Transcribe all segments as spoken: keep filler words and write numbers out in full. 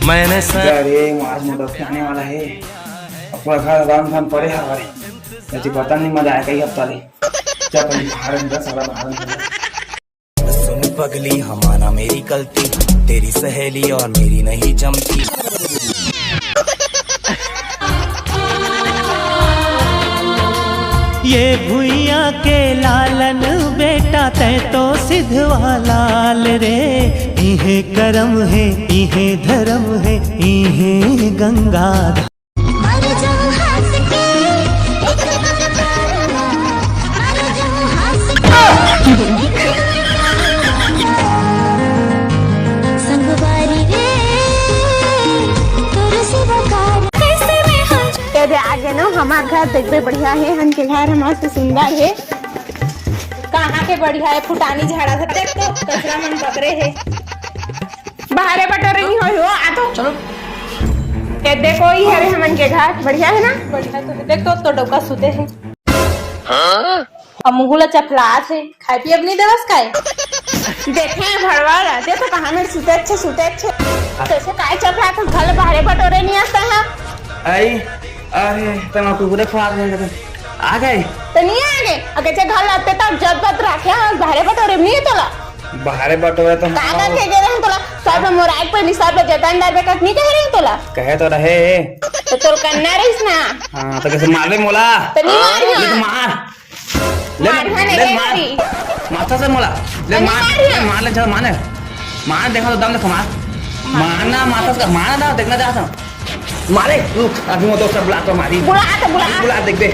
मैंने सा- अरे, आज मोर डौकी आने वाला हे। अब पूरा घर राम धाम पड़े हवय। ऐसी पता नहीं मजा आएगा ये हफ्ता ले। जा पहले बाहर अंदर, सारा बाहर अंदर। सुन पगली, हमारा मेरी गलती, तेरी सहेली और मेरी नहीं जमती। ये भुइयां के लालन बेटा, तै तो सिधवा लाल रे। इहे करम हे, इहे धरम हे, इहे गंगा। मर जाऊं हंस के, एक बार मर जाऊं हंस के। संगवारी रे, तोर सेवा कर। कैसे में हंस। ए दे आगे न हमार घर, देखबे बढ़िया हे, हमन के घर ह मस्त सुंदर हे। कहाँ के बढ़िया हे, फुटानी झाड़ा था, देख तो कचरा मन बगरे हे। बाहरे बटोरे नहीं होई हो, आ तो। चलो। ए देखो, ई हरे हमन के घर, बढ़िया हे ना? बढ़िया तो हे। देख तो, तो डौका सुते हे। अब मुहूं ला चपलात हे, खाए पिए बर नहीं देवस काय? देखे भड़वा ला, दे तो कहाँ मेर सुते अच्छे, सुते अच्छे। कैसे काय चपलात हे, घर बाहरे बटोरे नहीं आता है? आई, अरे, तमा कुकुरे खवा दे। आ गए? तो नहीं आ गए? अगर जे घर लाते तब जब बत रखे हैं, बाहरे बटोरे नहीं तोला। बाहरे बटोरे तो का हम करके गए हम तोला? सब मोराइक पे निसाब ले जतन डाल बेटा, नहीं कह रहे तोला। कहे तो रहे। तो तोर कन्ना रहीस ना। हाँ, तो कैसे मार ले मोला? तो नहीं मार ले तो मार। ले, मार, हाँ, ले, नहीं मार। मारी। माथा से मोला। ले, नहीं मार, मारी। ले, मार ले, चल, मार ले। मार, देखा तो दम देखो, मार। मारना, माथा से, मार ना, देखना चाहता हूँ। मारे, रुक, अभी वो तो सब बुला तो मारी। बुला तो बुला। बुला, देख बे।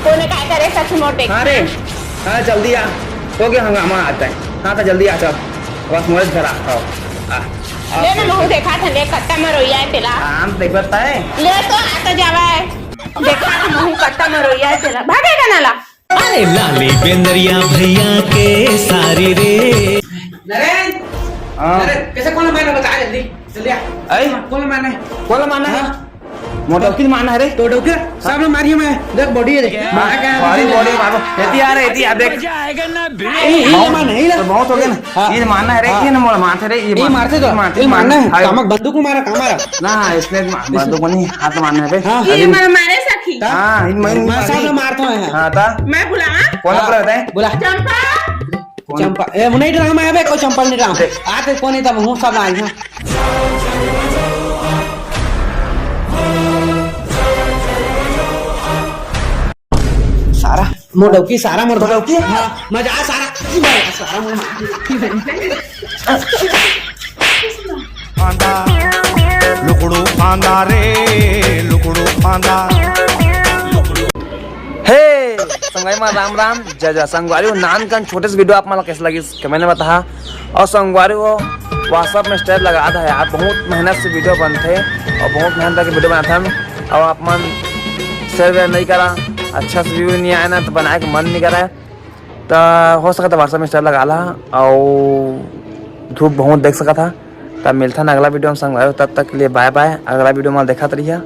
कोने काय करे सच मोटे। हाँ रे, हाँ, जल्दी आ। हो गया हंगामा आता है। हाँ, तो जल्दी आ, चल। बस मोरे घर आ, आओ। आ, आ, ले ना, महू देखा था, ले कत्ता मरोइया है तेला। हाँ, देख बता है। ले तो आता जावा है। देखा था, महू कत्ता मरोइया है तेला। भागेगा ना ला। अरे लाली बेंदरिया भैया के सारी रे। नरेन, हाँ। नरेन, कैसे कौन मारना बता जल्दी, जल्दी आ। आई? कौन मारना है? कौन मारना है? हाँ। मोटकी मारना है रे। तो डौकी, सब लोग मारिए मैं। देख बॉडी है, देख। हाँ, मारा क्या है? बॉडी, बॉडी मारो। एती आ रे, एती आ, देख। ई, ई बहुत, मारना है, ई ला। तो बहुत हो गया ना। हाँ। ये मारना है रे, हाँ। ये ना मोला मारते रे, ये ये मार-, मारते तो, ये मारते, ये मारना है। हाँ। कामक बंदूक मारा, काम मारा। ना, इसने मा-, बंदूक नहीं, हाथ मारना है बे। हाँ। ये अभी मार-, मारे सखी। हाँ, इन मैं, मैं सब मारी। लोग मारता हूँ यहाँ। हाँ, ता? मैं बुलावा? कौन हाँ, बुला रहे हैं? बुला। चंपा। कौन? चंपा, ए, वो नहीं ड्रामा है बे, कोई चंपल नहीं ड्रामा। देख। आते कौन है तब हूँ सब आई, हाँ। सारा मोर डौकी, सारा मोर डौकी? हाँ, मजा आ सारा, मजा आ सारा मोर। फांदा, लुकड़ू फांदा रे, लुकड़ू फांदा। हे, संगवारी मन राम राम, जय जय संगवारी हो। नानकन छोटे से video आप मन ला कैसे लगिस, comment में बताहा। और संगवारी हो, WhatsApp में status लगा था यार, बहुत मेहनत से video बनथे और बहुत मेहनत करके video बनाथन। और आप मन share वेयर नहीं करा, अच्छा से view नहीं आए ना, तो बनाए के मन नहीं करे। तो हो सकता WhatsApp में status लगा ला, और धूप बहुत देख सकत हा। तब मिलथन अगला video में संगवारी हो, तब तक के लिए bye bye। अगला video में देखत रहिया।